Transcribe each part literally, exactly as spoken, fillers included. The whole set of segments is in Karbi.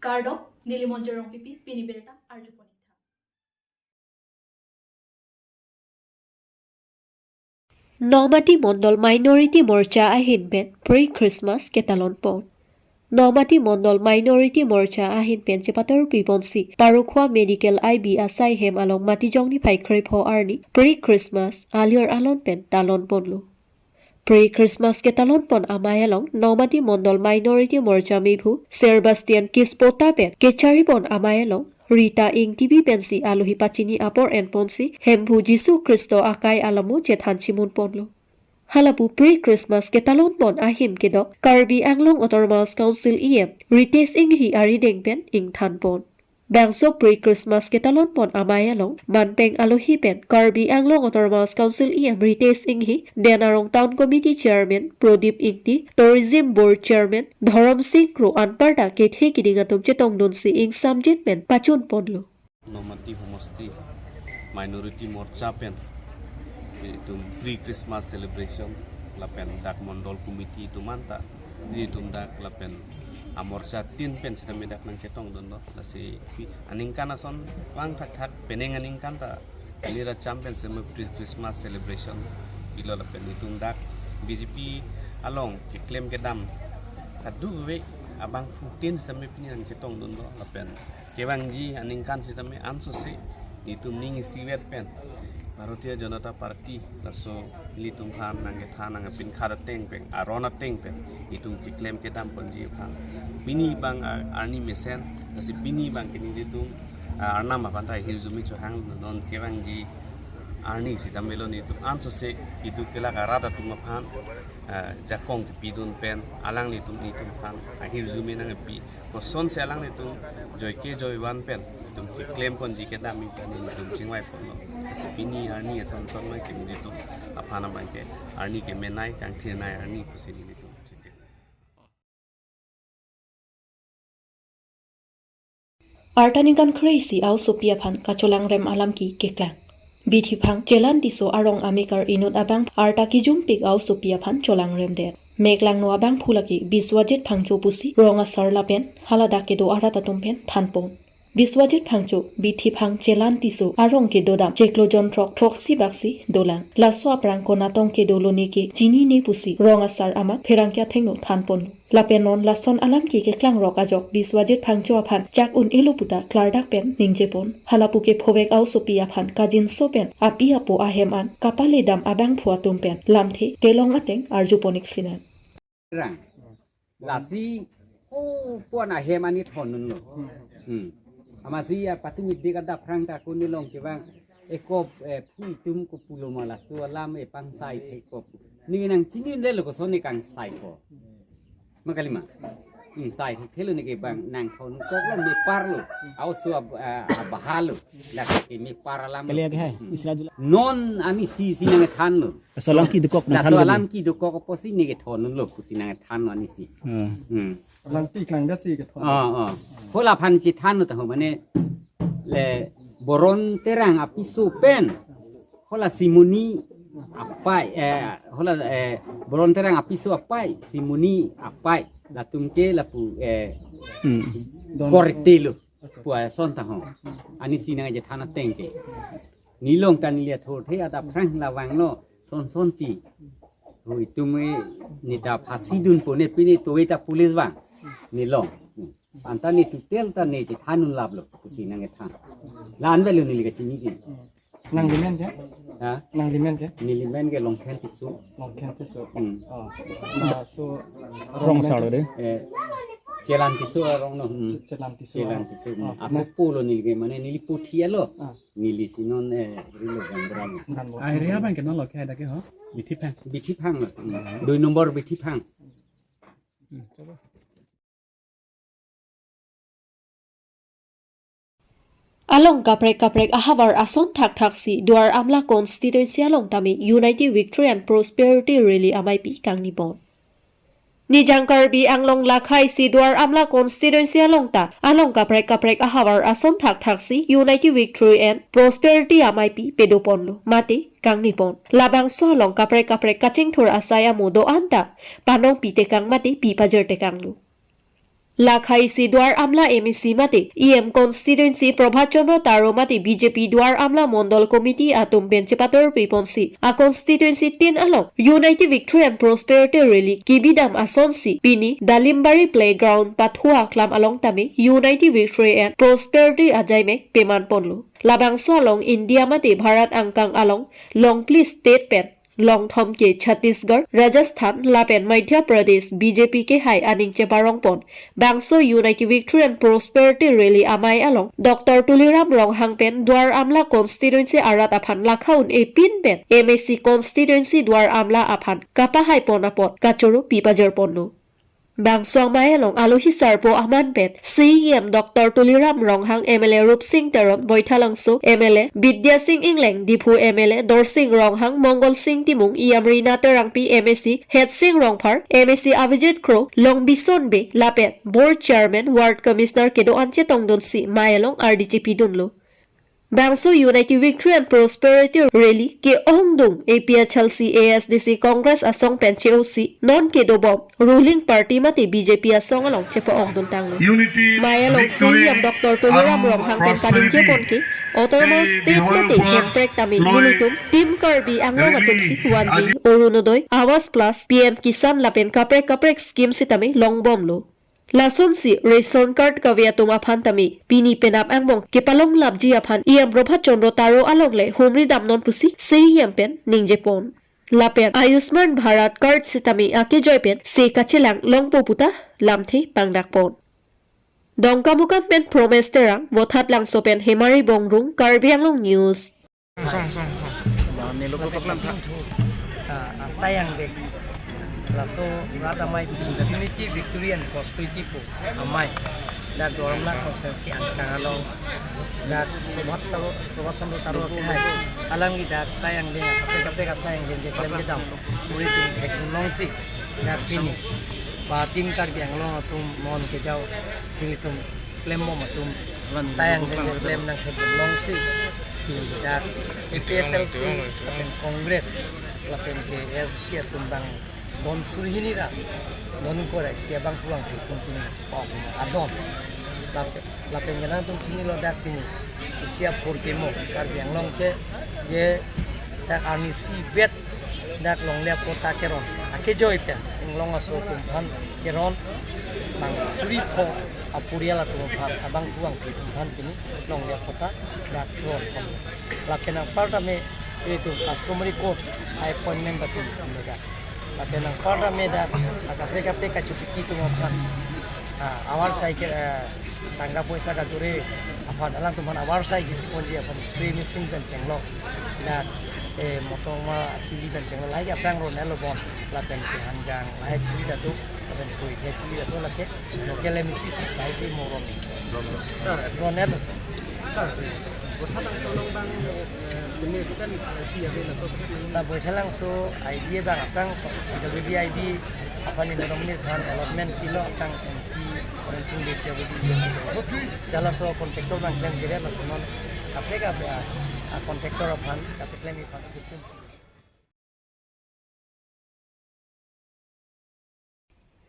Kardom, neli Monjir Rongpipi, pini birta arjupon-ik tha. Nomati Mondol Minority Morcha ahin pen pre-Christmas ketalon pon. Nomati Mondol Minority Morcha ahin pen chepator piponsi Parukhua Medical I B asai hem along Matijong niphai krepho arni pre-Christmas alir alon pen talon ponlo. Pre-Christmas ketalon pon amei along Nomati Mondol Minority Morcha mephu Sebastian Kispota pen kechari pon amei along Rita Ingtipi pensi alohi pachini apor enponsi Hemphu Jisu Khristo akai alamo chethan chimun ponlo. Halapu pre-Christmas ketalon pon ahim kedok Karbi Anglong Autonomous Council E M Ritesh Enghi arideng pen ingthan pon. Bangso pre-Christmas ketalon pon amei along manpeng alohi pen Karbi Anglong Autonomous Council E M Ritesh Enghi, Den Arong Town Committee Chairman Prodip Ingti, Tourism Board Chairman Dhorom Sing Kro anparta kethe kiding atum chetongdunsi ingsamjin pen pachun ponlo. Nomati Homosti Minority Morcha pen itum pre-Christmas celebration lapen dak Mondol Committee atum anta itum dak lapen amorcha tin pen sitame dak nangchetongdunlo. Lasi pi-, aningkan ason vang thakthak, penang aningkan ta kali racham pen sitame pre-Christmas celebration pilo lapen itum dak B J P along keklem kedam kadokave abangphu tin sitame pini nangchetongdunlo lapen kevangji aningkan sitame ansose itum ning isivet pen Bharatiya Janata Party laso ilitum aphan nangkethan nangpinkhat ateng pen, aron ateng pen itum keklem kedam ponji aphan pini abang a-, arni mesen, lasi pini abang ke nelitum, a, arnam aphan ta hirjume chohang non kevangji arni sitame lo nelitum ansose itum kelak arat atum aphan, a, jakong kepidun pen alanglitum itum aphan ahirjume nangpi. Kosonsi alanglitum joike joivan pen itum keklem ponji kedam pen itum chingvai ponlo. Lasi pini arni ason son abang ke nelitum aphan abang ke arni kemenei kangthirnei arni pusi nelitum chiti. Arta ningkan kre-isi a-osopi aphan kacholangrem alam ke keklang. Bithiphang Chelan Tisso arong amekar inut abang arta kijumpik a-osopi aphan cholangremdet. Meklangno abangphu lake Biswajit Phangcho pusi rong asar lapen haladak kedo arat atum pen thanpon. Biswajit Phangcho, Bithiphang Chelan Tisso arong kedodam chiklo jon throk throksi baksi dolang. Laso aphrang konatong kedolo neke chinine pusi rong asar amat pherangke athengno thanponlo. Lapen non lason alam ke keklangrok ajok Biswajit Phangcho aphan chak un-elo puta klardak pen ningjepon. Halapu kephovek a-osopi aphan kajinso pen api apo ahem an kapaledam abangphu atum pen lamthe kelong ateng arjupon-ik sinang. Rang. Lasi, oh, pon ahem ani thondunlo. Hmm. Amatsi ya patumit de kada phrang ta kuni long kevang. Ekop, eh, phu itum ko pulo ma laso alam e pangsai thekpo. Neli nangchini lelo koson neli kangsai ko. Ma kalima. Hmm, sai thekthelo neke bang nangthon koklo meparlo. A-oso ab-, ah, abahalo. Lake mepar alam. Kali ake hai, isra jula. Non ami si si nangthanlo. Laso alam kedokok nangthanlo. Laso alam kedokok apotsi neke thondunlo pusi nangthanlo anisi. Hmm. Hmm. Alam keklangdetsi kethon. Oh, oh. Hala aphan chethanlo taho mane le Boron Terang apiso pen. Hala Simoni apai, eh, hala, eh, Boron Terang apiso apai, Simoni apai. Latum ke lapu, eh, Hmm. Korte lo. Pu ason taho. Anisi nangchethan ateng ke. Neli long ta neli athorthe adap phrang la vanglo. Son son ti. Ho itum e neta phasi dunpo ne pine to eta police vang. Neli long. Anta ne tutel ta ne chethan un laplo. Pusi nangchethan. La-an avelo neli kachini ke. Nangli men ke? Ha? Nangli men ke? Neli men ke Longkhen Tisso. Longkhen Tisso. Hmm. Oh. Laso rong asar lo de. Eh, Chelan Tisso arong lo. Hmm. Che-, Chelan Tisso. Chelan Tisso. Hmm. Oh, aso na- pulo neli ke mane neli puthi alo. Ah. Neli si non, eh, rilo Gandra. Gandra. Ah, area abang ke non lo ke ada ke ho? Bithiphang. Bithiphang lo. Hmm. Dui nombor Bithiphang. Hmm, coba. Along kaprek kaprek ahavar ason thakthak si Duar Amla constituency along tame Unity Victory and Prosperity Rally ameipi kangnipon. Nijang Karbi Anglong lakhai si Duar Amla constituency along ta along kaprek kaprek ahavar ason thakthak si Unity Victory and Prosperity ameipi pedoponlo mate kangnipon. Labangso along kaprek kaprek kachingthur asai amo do-an ta panong pitekang mate pipajirtekanglo. Lakhai si Duar Amla M A C mate E M constituency Prabhat Chandra Taro mate B J P Duar Amla Mondol Committee atum pen chepator piponsi a constituency tin along Unity Victory and Prosperity Rally kebidam asonsi pini Dalimbari Playground Pathua Klam along tame Unity Victory and Prosperity ajaimek peman ponlo. Labangso along India mate Bharat angkang along longphli state pen longthom ke Chhattisgarh, Rajasthan lapen Madhya Pradesh B J P kehai aning cheparongpon. Bangso Unity Victory and Prosperity Rally amei along Doctor Tuliram Ronghang pen Duar Amla constituency arat aphan lakha un-e pin pen M A C constituency Duar Amla aphan kapahaipon apot kachoro pi pajirponlo. Bangso amei along alohi sarpo aman pen C E M Doctor Tuliram Ronghang, M L A Rupsing Teron, Baithalangso M L A Bidya Sing Engleng, Diphu M L A Dorsing Ronghang, Mongol Sing Timung, E M Rina Terangpi, M A C Hetsing Rongphar, M A C Avijit Kro, Longbison Bey lapen Board Chairman, Ward Commissioner kedo-an chetongdunsi mei along ardi chepidunlo. Bangso Unity Victory and Prosperity Rally ke-ongdung A P H L C A S D C Congress asong pen che-osi non kedobom ruling party mate B J P asong along chepa-ongdun tanglo. Unity, mei along victory, C E M Doctor Tuliram Ronghang pen prosperity. Kaningje pon ke Autonomous State mate hemprek tame nelitum Team Karbi Anglong atum si Wanji, Orunodoi, Awas Plus, P M Kisan lapen kaprek kaprek scheme sitame longbomlo. Lasonsi ration card kave atum aphan tame pini penap angbong kepalong lapji aphan E M Prabhat Chandra Taro along le humri damnon pusi C E M pen ningjepon. Lapen Ayushman Bharat card sitame akejoi pen se kachelang longpo puta lamthe pangdakpon. Dongkamukam pen Promes Terang, Vothatlangso pen Hemari Bongrung, Karbi Anglong News. Song, song, song. Ah, asai angdeng. Laso rat amei Unity Victory and Prosperity pu amei. Dak Duar Amla constituency angkang along. Dak Prabhat Taro, Prabhat Chandra Taro kehai. Alangli dak asai angdeng, kaprek kaprek asai angdeng je klem kedam. Muri tum thek longsi. Dak pini. Ba Team Karbi Anglong atum mon kejau. Pini tum klembom atum. Asai angdeng je klem nangthek longsi. Dak A P H L C, lapen Congress, lapen ke A S D C atum bang don suri hini ra, don ingkoi ra isi abang puang ke kum pini adon. Lapen, lapen ke nangtum chinilo dak pini isi aphur kemo, Karbi Anglong ke je dak arnisi vet dak longle aphota keron. Akejoi pen, inglong aso atum aphan keron, bang suri pho apurial atum aphan, abang puang ke atum aphan pini longle aphota dak ron. Lapen anparta me itu customary court appointment atum dak. Lapen anparta me dak kaprek kaprek kachotiki atum aphan. Ah, awarsai ke, eh, tangka poisa kajore aphan alangtum aphan awarsai keponji aphan spray machine pen chenglok. Dak, eh, motong ma chili pen chenglok. Lahai ke aphrang ronelo bon. Lapen ke hanjang lahai chili ta do. Lapen koi ke chili ta do lake. Local M C supply si moron. Ronelo. Vothatlangso along bang, eh, Minister ni, eh, pi ave laso Vothatlangso. La Vothatlangso I B A bang aphrang, W B I B aphan ni nominate aphan allotment pilo aphrang M P Horen Sing Bey W B. Dak laso contractor bang klem kere laso non kaprek kaprek, ah, contractor aphan kaprek klem aphan.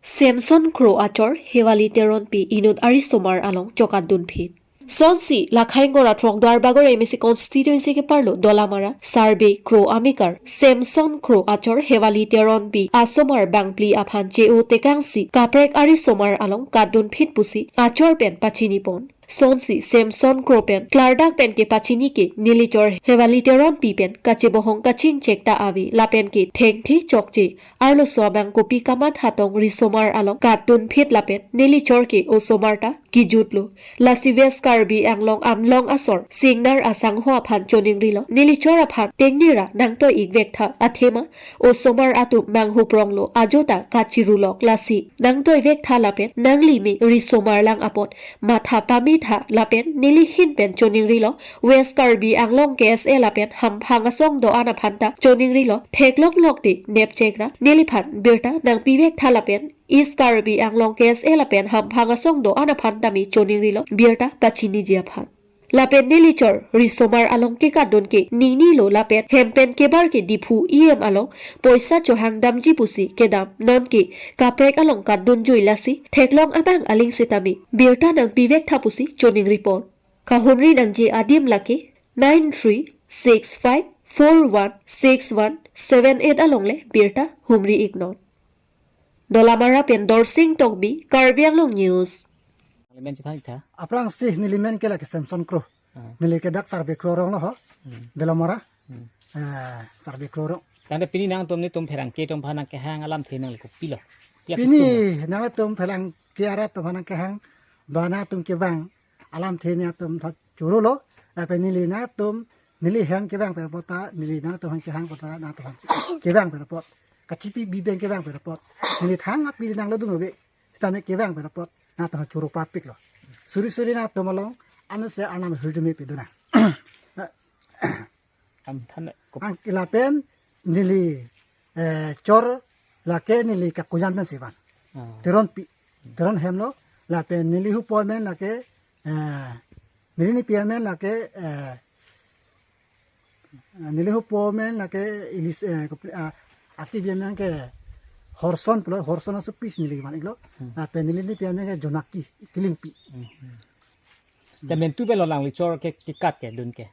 Semson Kro achor Hewali Teronpi inut arisomar along chokatdunphit. Sonsi lakhai ingkoi ra throk Duarbagor M A C constituency keparlo Dolamara Sarbei Kro amekar Semson Kro achor Hewali Teronpi asomar bangphli aphan che-o tekangsi kaprek arisomar along katdunphit pusi achor pen pachinipon. Sonsi Semson Kro pen klardak pen kepachini ke nelichor Hewali Teronpi pen kachebohong kachingchek ta ave lapen ke thengthe chokche arloso abang kopi kamatha tong risomar along katdunphit lapen nelichor ke osomar ta kejutlo. Lasi West Karbi Anglong Amlong asor Singnar asangho aphan choningrilo. Nelichor aphan tengnera nangtoi-ik vektha athema osomar atum manghupronglo ajota kachirulok lasi nangtoi vektha lapen nangli me risomar lang apot matha pametha lapen nelihin pen choningrilo, West Karbi Anglong K S A lapen hamphang asong do-an aphan ta choningrilo, theklonglok te nepchekra neliphan birta nangpi vektha lapen East Karbi Anglong K S A lapen hamphang asong do-an aphan tame choningrilo birta pachiniji aphan. Lapen neli chor risomar along kekatdun ke ningnilo lapen hem pen kebar ke Diphu E M along poisa chohang damji pusi kedam, nonke kaprek along katdun jui lasi theklong abang aling sitame birta nangpivek tha pusi choningri pon. Kahumri nangji adim lake nine three six five four one six one seven eight along le birta humri iknon. Dolamara pen Dorsing Tokbi, Karbi Anglong News. Nangli men chethan tha. Aphrangsi neli men ke lake Samson Kro. Ah. Neli ke dak Sarbe Kro rong lo ho. Hmm. Dolamara. Hmm. Eh, Sarbe Kro rong. Tangte pini nangtum netum pherangke atum aphan nangkehang alamthe nangli kopilo? Pia pini kisum nangtum pherangke arat atum aphan nangkehang, ba nangtum kevang alamthe nangtum tha choro lo, lapen neli nangtum, neli hem kevang pen apot ta, neli nangtum hem kehang apot ta, nangtum hem kevang pen apot. Kachipi bi pen kevang pen apot. Neli thang api nanglo dun ove. Sitame kevang pen apot nangtum choro papik lo. Suri suri nangtum along, anu se anam hirjume piduna. Am than ko- Ang lapen neli, eh, chor lake neli kakujan pen si van. Ah. Teron pi, Teron hem lo, lapen neli hupo amen lake, eh, neli nipi amen lake, eh, neli hupo amen lake Ilis, eh, kopli-, ah, aki bi amen ke Horson pulo, Horson aso pis neli van iklo. Hmm. Lapen neli nipi amen ke Jonaki, Kilingpi. Hmm. Te mentu pelo nangli chor ke kekat kedun ke?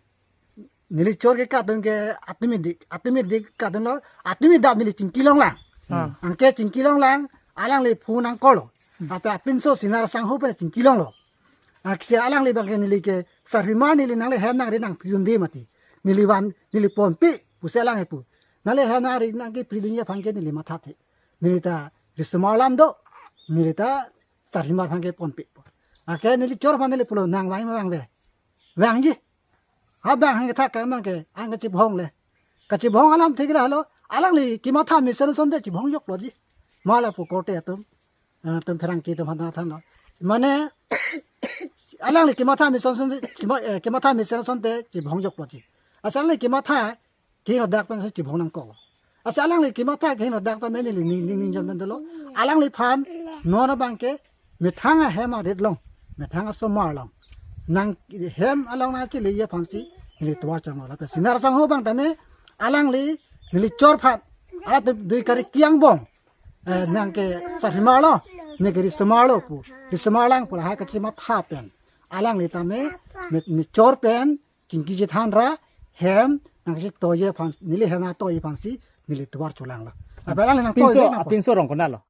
Neli chor kekatdun ke atumi dik, atumi dik katdunlo, atumi dap neli chingki longlang. Hmm. Anke chingki longlang, alangli phu nangkorlo. Hmm. Ape apinso Sinar Sangho pen chingki longlo. Aksi alangli abang ke neli ke sarhimar neli nangli hem nangri nangpidunde mati. Neli van, neli ponpe, pusi alang hepu. Nangli hem nangri nangkepidunji aphan ke neli mathathe. Neli ta risomar alam do, neli ta sarhimar aphan ke ponpe. Anke neli chor aphan neli pulo nang vang ma vangve. Vangji. Abang hang kethak kang abang ke, ang kachibhong le. Kachibhong alamthe ke ra lo, alangli kematha mesen asonte chibhong joklo ji. Mala pu korte atum, eh, atum pherangke atum aphan thanlo. Mane, alangli kematha mesen asonte, chimo-, eh, kematha mesen asonte chibhong joklo ji. Asal alangli kematha, kehingno dak pen si chibhong nangkok. Asal alangli kematha kehingno dak ta me neli ning, ning, ning jon pen dolo. Alangliphan, non abang ke, methang ahem arit along, methang asomar along. Nang hem along nangcheleji aphan si, neli tovar changlo. Lapen Sinar Sangho abang tame, alangli, neli chor aphan, atum dui kari kiang bong. Eh, nang ke sarhimar lo, neke risomar lo pu. Risomar lang pu lahai kachimatha pen. Alangli tame, me, me chor pen, chingki chethan ra, hem, nangchetoiji aphan, neli hem nangtoiji aphan si, neli tovar cholanglo. Lapen alangli nangtoi Pinso, dek nangpo. Apinso rong konatlo?